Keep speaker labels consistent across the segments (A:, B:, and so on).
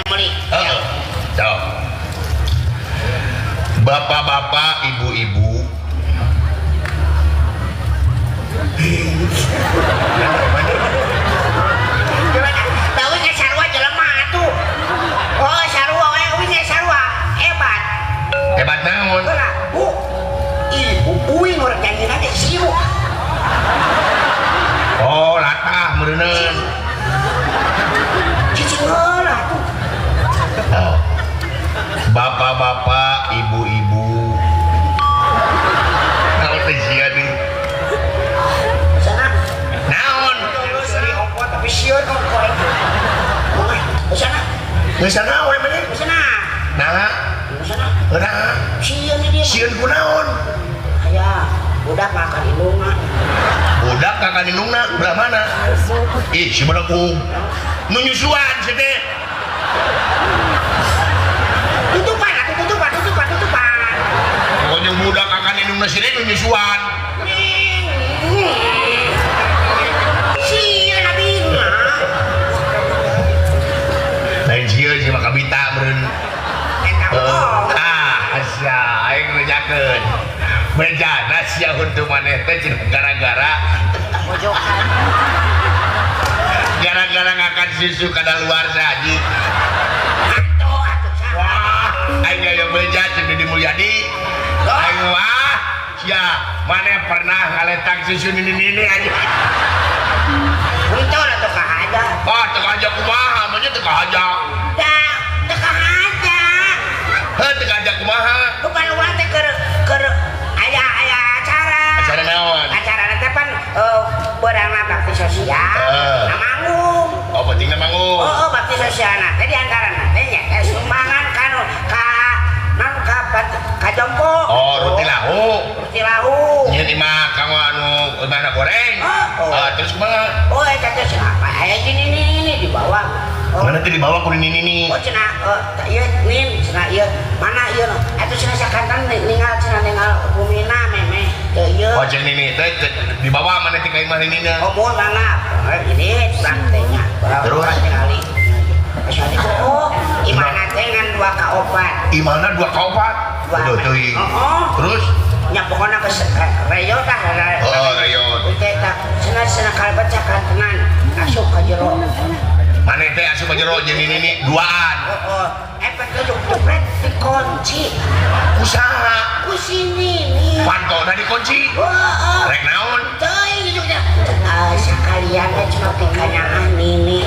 A: Meuli.
B: Heeh. Sok. Bapak-bapak, ibu-ibu.
A: Gimana? Tahu ge sarua jelema atuh. Oh, sarua we uing ge sarua. Hebat.
B: Hebat naon?
A: Heula, Bu. Ibu uing urang janjina ge siu.
B: Oh, latah meureuneuh.
A: Cicing heula atuh.
B: Oh. Bapak-bapak, ibu-ibu. Naon teh sia deui?
A: Sana.
B: Naon?
A: Seri ongko tapi sieun ongko itu. Sana.
B: Geus sana we maneh?
A: Sana.
B: Nah,
A: Sana.
B: nah,
A: Sieun dia.
B: Sieun kunaon?
A: Aya, budak makan indungna.
B: Budak kakak indungna belah mana? Ih, si melekung. Nu nyusuan si teh.
A: Tutupan atuh, tutupan, tutupan, tutupan.
B: Pokoknya budak kakak indungna si teh nu nyusuan.
A: Sieun abi mah.
B: Lain sieun si mah kabita meureun.
A: Eta bohong.
B: Ah, sia aing ngejakeun. Bejana sia untuk maneh teh cenah gara-gara
A: Pojokan.
B: Gara-gara ngakan susu kadaluarsa haji.
A: Atuh atuh saha.
B: Wah, aing aya beja jeung Dedi Mulyadi. Aing wah, sia maneh pernah ngaletak susu nini-nini aja.
A: Muncul atuh kahaja.
B: Ah, teu kahaja kumaha, mah nya teu kahaja.
A: Da, teu kahaja.
B: Heuh, teu kahaja kumaha?
A: Bukan urang teh keur keur aya aya acara.
B: Acara naon?
A: Acara teh pan beurangna bakti sosial.
B: Heeh.
A: Na manggung.
B: Oh, pentingna manggung.
A: Oh, bakti sosial na teh di antarana teh nya teh sumbangan kanu ka naon ka ka jompo.
B: Oh, ruti lahu.
A: Ruti lahu.
B: Nyeun imah kanggo anu imahna goreng.
A: Oh.
B: Ah, terus kumaha?
A: Oh, eta teh cenah apa? Aya gini ini ini dibawa. Oh.
B: Mana teh dibawa ku nini nini?
A: Oh, cenah ieu nin cenah ieu mana ieu no? Atuh cenah sakantan ninggal cenah ninggal bumina meme teu ieu.
B: Oh, jeung nini teh dibawa mana teh ka imah ninina?
A: Oh, mun mangga. Ini urang teh nya.
B: Terus?
A: Urang tingali. Oh, imahna teh ngan 2 ka 4.
B: Imahna 2 ka 4.
A: Dua.
B: Aduh, teuing.
A: Oh.
B: Terus?
A: Nya pokona geus reyot tah.
B: Oh, reyot.
A: Teh tah cenah cenah kalebet sakantenan asup ka jero.
B: Maneh teh asup ka jero jeung nini duaan.
A: Oh, efek teh jepret dikunci.
B: Kusaha?
A: Ku si nini.
B: Pantona dikunci.
A: Heeh.
B: Rek naon?
A: Teuing juga. Ah, sakalian we cuma pikanyaah nini.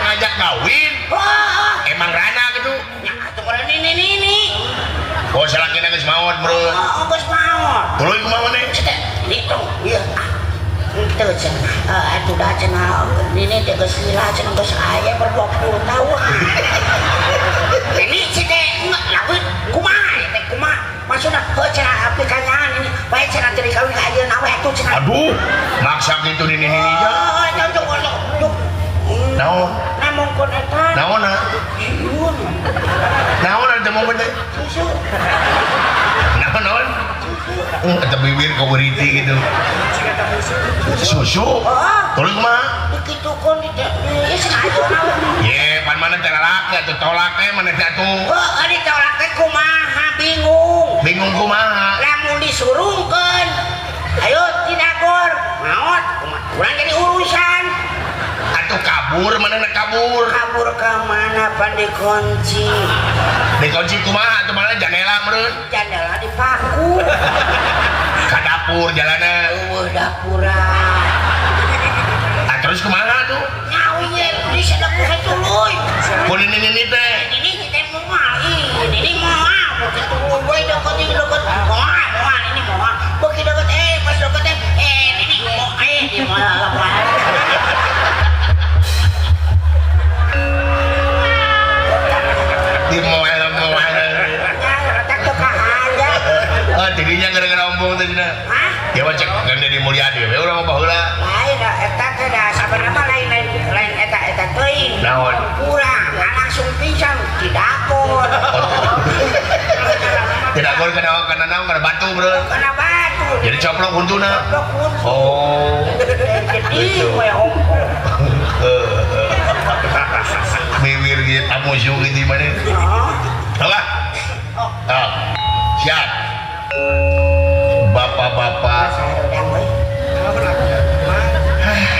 B: Ngajak kawin.
A: Heeh.
B: Emang rana gitu.
A: Nya atuh kalau nini nini.
B: Oh, salakina geus maot, bro.
A: Oh, geus maot.
B: Tuluy kumaha maneh?
A: Cek, ditung. Ieu ah. Henteu cenah. Atuh dah cenah nini teh geus lila cenah geus aya ber-20 tahun. Nini si teh enggak lawit kumaha ieu teh kumaha? Maksudna heuh cenah pikanyaah nini bae cenah teu dikawin ka ayeuna we atuh cenah.
B: Aduh, maksa gitu nini nini nya.
A: Oh, cocok cocok.
B: Naon?
A: Namongkon eta.
B: Naon na?
A: Sieun.
B: Naon ada momen teh?
A: Susu.
B: Naon naon? Eta bibir kaweriti gitu. Susu.
A: Oh,
B: Tuluy kumaha?
A: dikitukeun di ieu cenah ayeuna we.
B: Ye, pan mana teh lalaki atuh tolak teh mana teh atuh.
A: Heuh, ditolak teh kumaha bingung.
B: Bingung kumaha?
A: Lamun disurungkeun, ayo tidakor, maot, kumaha? Urang jadi urusan.
B: Atuh kabur mana na kabur?
A: Kabur ke mana pan dikunci?
B: Dikunci kumaha atuh mana jandela meureun?
A: Jandela dipaku.
B: Ka dapur jalanna.
A: Eueuh dapuran.
B: Ah, terus kumaha tuh?
A: Nyawi disedek ku tuluy.
B: Ku nini nini teh.
A: Ini kita moal, ini moal, beuki tuluy we deket ieu deket. Moal, moal ini moal. Beuki deket pas deket teh ini moal di moal moal.
B: Di moal moal.
A: Nya retak teu kahaja.
B: Ah, tidinya gara-gara ombong teh cenah.
A: Hah?
B: Ya mah cek kan Dedi Mulyadi we urang mah baheula.
A: Lain da eta teh da sabenerna mah lain lain lain eta eta teuing.
B: Naon?
A: Kurang, langsung pisan didakor.
B: Didakor kana kana naon kana batu bro.
A: Kana batu.
B: Jadi coplok huntuna.
A: Coplok huntu.
B: Oh.
A: Jadi
B: Gitu.
A: we ongkoh.
B: Bibir Jadi tamu gitu mana? Salah. Ah, siap. Bapak-bapak.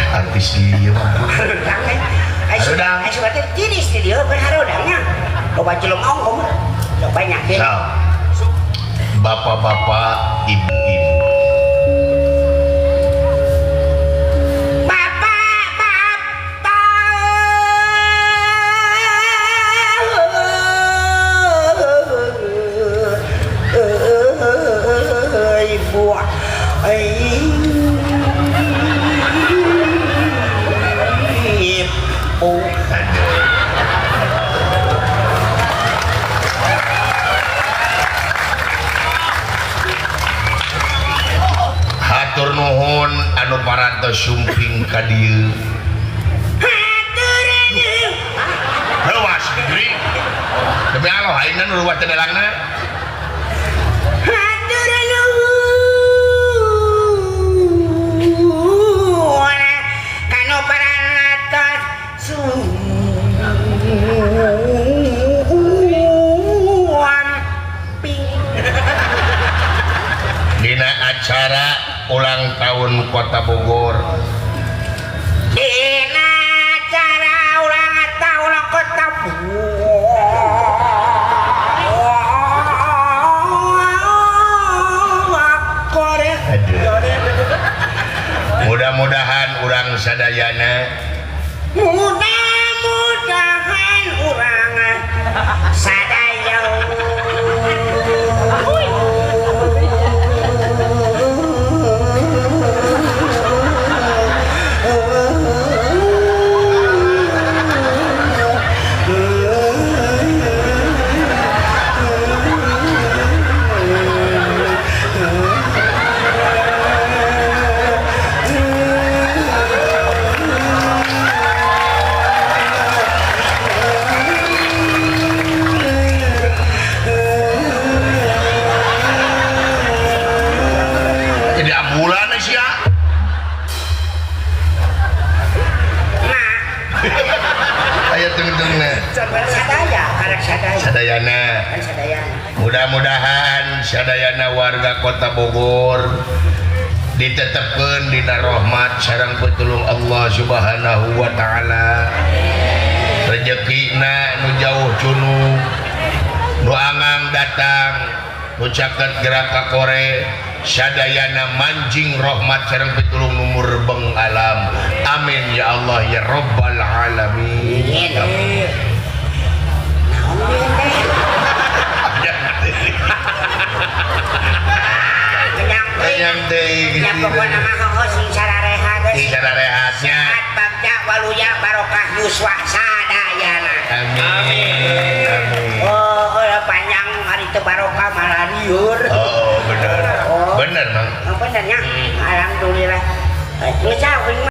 B: Artis dia mah. Harudang.
A: Ai suka teh tiris di dieu kan harudangnya. Loba jelema ongkoh. Banyak ya.
B: Bapak-bapak, ibu-ibu.
A: Bapak, ibu, ibu.
B: Hatur nuhun anu parantos sumping ka dieu.
A: Hatur nuhun.
B: Leuwas deui. Demi Allah aing nu leuwas teh dalangna.
A: Hatur nuhun kanu parantos sumping.
B: Dina acara ulang tahun Kota Bogor.
A: Dina acara ulang tahun Kota Bogor.
B: Mudah-mudahan urang sadayana.
A: Mudah-mudahan urang sadayana.
B: Jadi ambulan sih ya.
A: Nah,
B: Aya tungtungna.
A: sadaya, karek sadaya.
B: Sadayana.
A: Kan sadayana.
B: Mudah-mudahan sadayana warga Kota Bogor ditetepkeun dina rahmat sareng pitulung Allah Subhanahu wa taala. Rezekina nu jauh cunu, nu angang datang, nu caket gerak ka kore, sadayana manjing rahmat sareng pitulung nu murbeng alam. Amin ya Allah ya rabbal alamin.
A: Naon deui teh?
B: Kenyang deui.
A: Ya pokona mah heueuh sing sararehat geus.
B: Sing sararehatnya.
A: Sehat bagja waluya barokah yuswa sadayana.
B: Amin. Amin.
A: Oh, panjang hari teu barokah malah liur.
B: Oh, bener.
A: Oh.
B: Bener, Mang.
A: Oh, benernya. Alhamdulillah. Geus.